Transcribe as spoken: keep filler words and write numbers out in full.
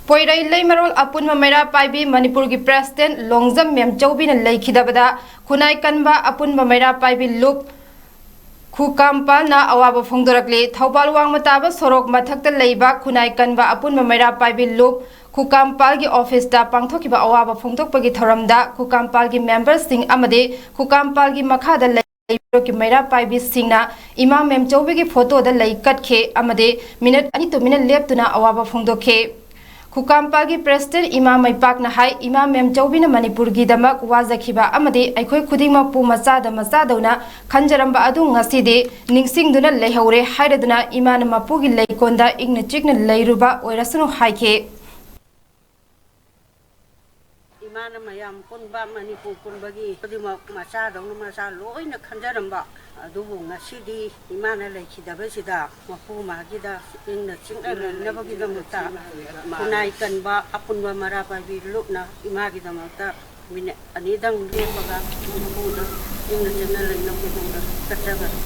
ꯄꯣꯏꯔꯩ ꯂꯩꯃꯔꯣꯜ ꯑꯄꯨꯟꯕ ꯃꯩꯔꯥ ꯄꯥꯏꯕꯤ ꯃꯅꯤꯄꯨꯔꯒꯤ ꯄ꯭ꯔꯦꯁꯤꯗꯦꯟꯠ ꯂꯣꯡꯖꯝ ꯃꯦꯝꯆꯧꯕꯤꯅ ꯂꯩꯈꯤꯗꯕꯗ ꯈꯨꯟꯅꯥꯏ ꯀꯟꯕ ꯑꯄꯨꯟꯕ ꯃꯩꯔꯥ ꯄꯥꯏꯕꯤ ꯂꯨꯞ ꯈꯨꯀꯥꯝꯄꯥꯜꯅ ꯑꯋꯥꯕ ꯐꯣꯡꯗꯣꯔꯛꯂꯤ꯫ ꯊꯧꯕꯥꯜ ꯋꯥꯡꯃ ꯇꯥꯕ ꯁꯣꯔꯣꯛ ꯃꯊꯛꯇ ꯂꯩꯕ ꯈꯨꯟꯅꯥꯏ ꯀꯟꯕ ꯑꯄꯨꯟꯕ ꯃꯩꯔꯥ ꯄꯥꯏꯕꯤ ꯂꯨꯞ ꯈꯨꯀꯥꯝꯄꯥꯜꯒꯤ ꯑꯣꯐꯤꯁꯇ ꯄꯥꯡꯊꯣꯛꯈꯤꯕ ꯑꯋꯥꯕ ꯐꯣꯡꯗꯣꯛꯄꯒꯤ ꯊꯧꯔꯝꯗ ꯈꯨꯀꯥꯝꯄꯥꯜꯒꯤ ꯃꯦꯝꯕꯔꯁꯤꯡ ꯑꯃꯗꯤ ꯈꯨꯀꯥꯝꯄꯥꯜꯒꯤ ꯃꯈꯥꯗ ꯂꯩꯕ ꯃꯩꯔꯥ ꯄꯥꯏꯕꯤꯁꯤꯡꯅ ꯏꯃꯥ ꯃꯦꯝꯆꯧꯕꯤꯒꯤ ꯐꯣꯇꯣꯗ ꯂꯩ ꯀꯠꯈꯤ ꯑꯃꯗꯤ ꯃꯤꯅꯠ ꯑꯅꯤ ꯇꯨꯃꯤꯟꯅ ꯂꯦꯞꯇꯨꯅ ꯑꯋꯥꯕ ꯐꯣꯡꯗꯣꯛꯈꯤ꯫ ꯈꯨꯀꯥꯝꯄꯥꯜꯒꯤ ꯄ꯭ꯔꯦꯁꯤꯗꯦꯟꯠ ꯏꯃꯥ ꯃꯩꯄꯥꯛꯅ ꯍꯥꯏ, ꯏꯃꯥ ꯃꯦꯝꯆꯧꯕꯤꯅ ꯃꯅꯤꯄꯨꯔꯒꯤꯗꯃꯛ ꯋꯥꯖꯈꯤꯕ ꯑꯃꯗꯤ ꯑꯩꯈꯣꯏ ꯈꯨꯗꯤꯡꯃꯛꯄꯨ ꯃꯆꯥꯗ ꯃꯆꯥꯗꯧꯅ ꯈꯟꯖꯔꯝꯕ ꯑꯗꯨ ꯉꯁꯤꯗꯤ ꯅꯤꯡꯁꯤꯡꯗꯨꯅ ꯂꯩꯍꯧꯔꯦ ꯍꯥꯏꯔꯗꯨꯅ ꯏꯃꯥꯅ ꯃꯄꯨꯒꯤ ꯂꯩꯀꯣꯜꯗ ꯏꯪꯅ ꯆꯤꯛꯅ ꯂꯩꯔꯨꯕ ꯑꯣꯏꯔꯁꯅꯨ ꯍꯥꯏꯈꯤ꯫ ꯏꯃꯥꯅ ꯃꯌꯥꯝ ꯄꯨꯟꯕ, ꯃꯅꯤꯄꯨꯔ ꯄꯨꯟꯕꯒꯤ ꯈꯨꯗꯤꯡꯃꯛ ꯃꯆꯥꯗꯧꯅ ꯃꯆꯥ ꯂꯣꯏꯅ ꯈꯟꯖꯔꯝꯕ, ꯑꯗꯨꯕꯨ ꯉꯁꯤꯗꯤ ꯏꯃꯥꯅ ꯂꯩꯈꯤꯗꯕꯁꯤꯗ ꯃꯄꯨ ꯃꯥꯒꯤꯗ ꯏꯪꯅ ꯆꯤꯛꯅ ꯂꯩꯅꯕꯒꯤꯗꯃꯛꯇ ꯈꯨꯟꯅꯥꯏ ꯀꯟꯕ ꯑꯄꯨꯟꯕ ꯃꯩꯔꯥ ꯄꯥꯏꯕꯤ ꯂꯨꯞꯅ ꯏꯃꯥꯒꯤꯗꯃꯛꯇ ꯃꯤꯅꯤꯠ ꯑꯅꯤꯗꯪ ꯂꯦꯞꯄꯒ ꯃꯄꯨꯗ ꯏꯪꯅ ꯆꯤꯛꯅ ꯂꯩꯅꯕꯒꯤꯗꯃꯛꯇ ꯀꯠꯆꯕꯅꯤ꯫